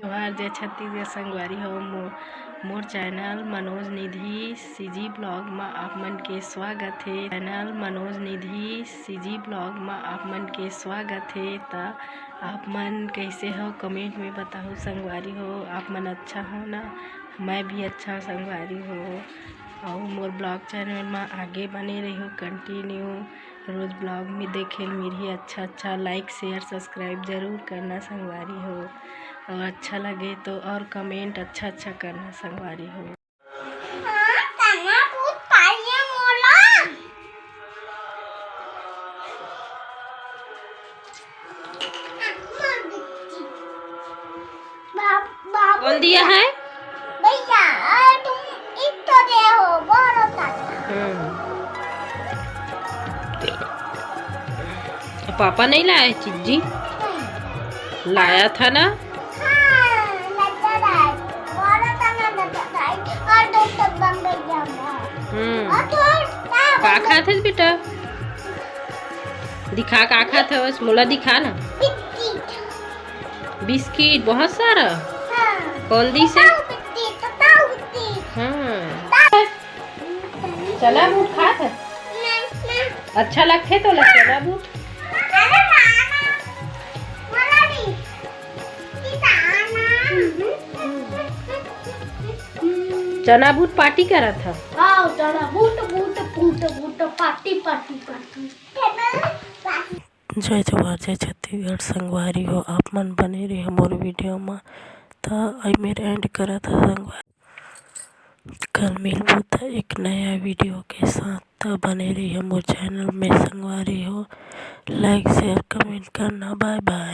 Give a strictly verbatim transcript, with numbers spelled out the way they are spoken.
जोहार, जय छत्तीसगढ़ संगवारी हो। मो-, मोर चैनल मनोज निधि सीजी ब्लॉग म आप मन के स्वागत हे। चैनल मनोज निधि सीजी ब्लॉग म आप मन के स्वागत हे। त आप मन कैसे हो, कमेंट में बताओ संगवारी हो। आप मन अच्छा हो ना? मैं भी अच्छा हूँ संगवारी हो। अउ मोर ब्लॉग चैनल म आगे बने रहियो, कंटिन्यू रोज ब्लॉग में देखे ल मिलही अच्छा अच्छा। लाइक, शेयर, सब्सक्राइब जरूर करना संगवारी हो। अउ अच्छा लगे तो और कमेंट अच्छा अच्छा करना संगवारी हो। हाँ, चना बहुत पाइए मोला। बाप, बाप। कौन दिया है? भैया, अरे तुम एक तो दे हो, बहुत होता था। हम्म। पापा नहीं लाए चिज्जी? नहीं। लाया था ना? हाँ, लड्डू लाए। बहुत होता ना लड्डू लाए। और दो डब्बा में गया मैं। हम्म। और थोड़ा सा का खात हस बेटा? दिखा, का खात हवस? मोला दिखा ना। बिस्किट। बिस्किट बहुत सारा? हाँ। कौन दिस हे? ताऊ बिस्किट, ताऊ बिस्किट। हाँ। ताऊ। चना बूट खात हस? नहीं, नहीं। अच्छा लगथे तोला चना बूट? अरे मामा, मोला भी। किताना। चना बूट पार्टी करत ह। हाँ, चना boot, boot, boot, boot, party, party, party. जय जोहार, जय छत्तीसगढ़ संगवारी हो। आप मन बने रहियो मोर वीडियो म। त आई मेर एंड करत ह संगवारी। कल मिलबो त एक नया वीडियो के साथ। त बने रहियो मोर चैनल में संगवारी हो। लाइक, शेयर, कमेंट करना। बाय बाय।